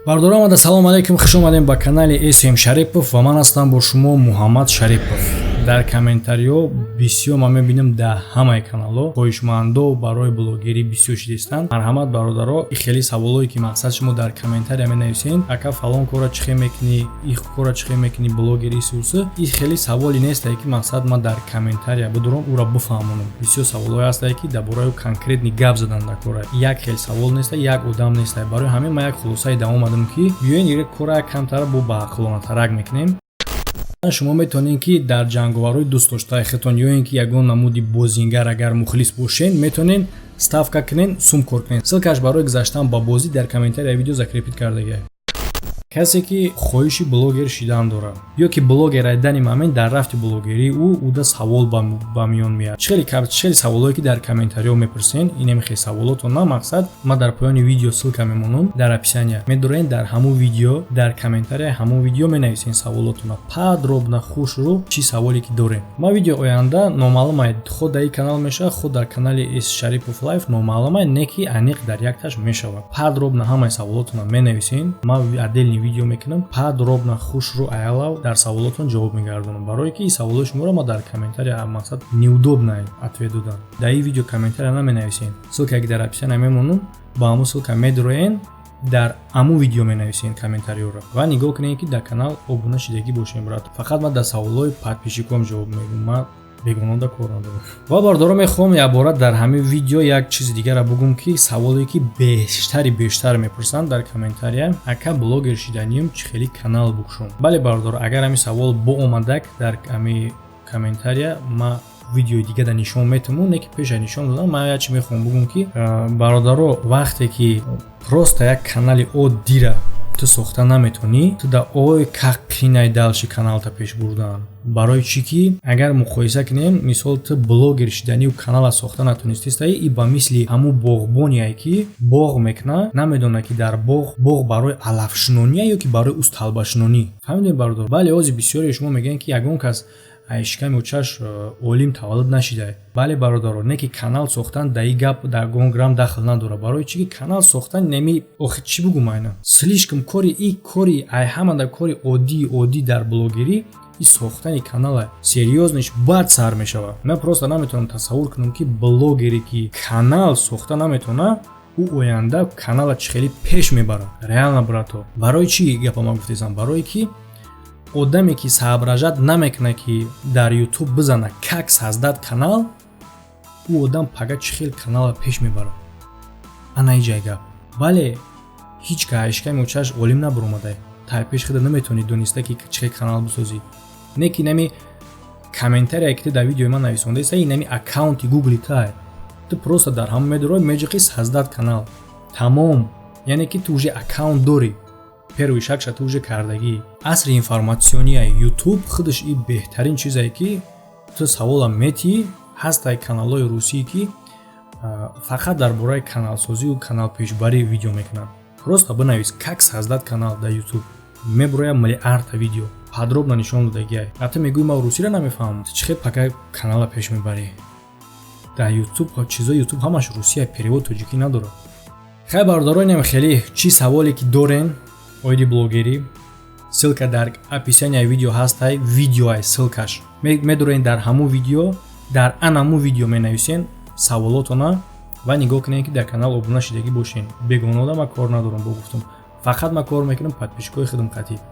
Бардорам омада, салом алейкум, хуш омадем ба канали СМ Шарипов ва ман ҳастам бо шумо Муҳаммад Шарипов. Дар комментариҳо бисёр ман мебинам, дар ҳамаи каналҳо хоҳишмандо барои блогерӣ бисёр шидистанд. Марҳамат, бародаро, и хеле саволое ки мақсад шумо дар комментария менависен: «Ака, фалон кора чӣ хел мекунӣ, и кора чӣ хел мекунӣ, блогер исусы», и хеле саволе нестае, ки мақсад ман дар комментария бидурам, ӯра бифаҳмонам. Бисёр саволҳое ҳастае, ки дар бораи конкретный гап задан дар кора. Як хел савол неста, як одам неста. Барои ҳамин ман як хулосае омадам, ки биёен, ира кора камтара бо баақлонатарак мекунем. Шумо метавонед, ки дар ҷанговарҳои дӯстдоштаи худтон ё ин ки ягон намуди бозингар агар мухлис бошен, метавонед ставка кунед, сум кор кунед. Ссылка ш барои гузаштан ба бозӣ дар комментария видео закрепить кардагиа. Касе ки хоҳиши блогер шидан дорад ё ки блогер айдани момент дар рафти блогерии ӯ, уда савол ба миён меяд. Хеле саволое ки дар комментариҳо мепурсен, инем хел саволотон на мақсад ман дар поёни видео ссылка мемонам, дар описания медорен, дар ҳамун видео, дар комментария ҳамун видео менависен саволотона подробно, хушрӯ, чӣ саволе ки дорем. Ман видео оянда номаълумай, худ дар ин канал мешавад, худ дар канали С Шарипов Лайф номаълумай, не ки аниқ дар якташ мешавад. Подробно ҳамаи саволотона менависен, ман отдельный видео мекунам, подробно, хушрӯ, аялав дар саволотон ҷавоб мегардонам, барое ки саволои шуморо ма дар комментария мақсад неудобно ответ додан. Дар ин видео комментария наменависен. Ссылка ки дар описания мемонам, ба ҳамун ссылка медроен, дар ҳамун видео менависен комментариёро ва нигоҳ кунед, ки дар канал обуна шидагӣ бошем, брат. Фақат ман дар саволҳои подписчик ом ҷавоб мегӯм, ман бегонода кор надорам. Ва, бардоро, мехоҳам якбора дар ҳамин видео як чизи дигарро бугум, ки саволе ки бештари бештар мепурсанд дар комментария: «Ака, блогер шиданиюм, чӣ хели канал букшум?» Бале, бардоро, агар ҳамин савол боомадак дар ҳамин комментария, ма видеои дигара нишон метаму, не ки пеша нишон додам, ман як чи мехоҳам бугум, ки, бародаро, вақте ки просто як канали оддира ту сохта наметонӣ, ту да ой как қинай дальше каналта пеш бурдан. Барои чӣ ки агар муқоиса кунем, мисол, ту блогер шиданию канала сохта натонистистаи, и ба мисли ҳамун боғбоние, ки боғ мекуна, намедона, ки дар боғ боғ барои алафшиноние ё ки барои усталбашинонӣ. Фаҳмидем, бародар? Бале, ози бисёре шумо мегӯянд, ки ягон кас шиками очаш олим таваллуд нашидае. Бале, бародаро, не ки канал сохтан да и гап дар гон грамм дахл надорад. Барои чӣ ки канал сохтан неми, охи, чӣ бугум, айна слишком кори и кори ай ҳамада кори оддии оддӣ дар блогерӣ и сохтани канала серьёзный ш баъд сар мешавад. Ман просто наметавонам тасаввур кунам, ки блогере ки канал сохта наметавона, ӯ оянда канала чӣ хеле пеш мебарад. Реально, брато, барои чӣ гапа ман гуфтесам? Барое ки одаме ки соображать намекунад, ки дар Ютуб бизана «как создать канал», ӯ одам пага чӣ хел канала пеш мебарад? Ана иҷай гап. Бале, ҳеҷ ка шиками очаш олим набаромада, тай пеш худа наметавонӣ дониста, ки чӣ хел канал бисозӣ. Не ки нами комментария, ки ту дар видеои ман нависондаиста, нами аккаунти Гугли тай, ту просто дар ҳамон медорой, меҷиқи «создать канал», тамом. Яъне ки ту уже аккаунт дорӣ, первый шаг ша ту уже кардагӣ. Асри информатсиония, Ютуб худаш и беҳтарин чизе, ки ту савола метиҳӣ. Ҳастай каналҳои русӣ, ки фақат дар бораи каналсозию каналпешбарӣ видео мекунанд. Просто бинавис «как создать канал» дар Ютуб, мебурояд миллиардта видео, подробно нишон додагиай. А ту мегӯӣ: «Ман русиро намефаҳмам». Ту чӣ хел пака канала пеш мебарӣ? Дар Ютуб чизои Ютуб ҳамаш русия, перевод тоҷикӣ надорад. Хай, бародаронам, хеле чӣ саволе ки дорен оиди блогерӣ, ссылка дар описания видео ҳастай, видеоай ссылка ш медорен, дар ҳамун видео, дар анамун видео менависен саволотона. Ва нигоҳ кунед, ки дар канал обуна шидагӣ бошен. Бегонода ман кор надорам, бо гуфтум, фақат ман кор мекунам подписчик ои худам қатъӣ.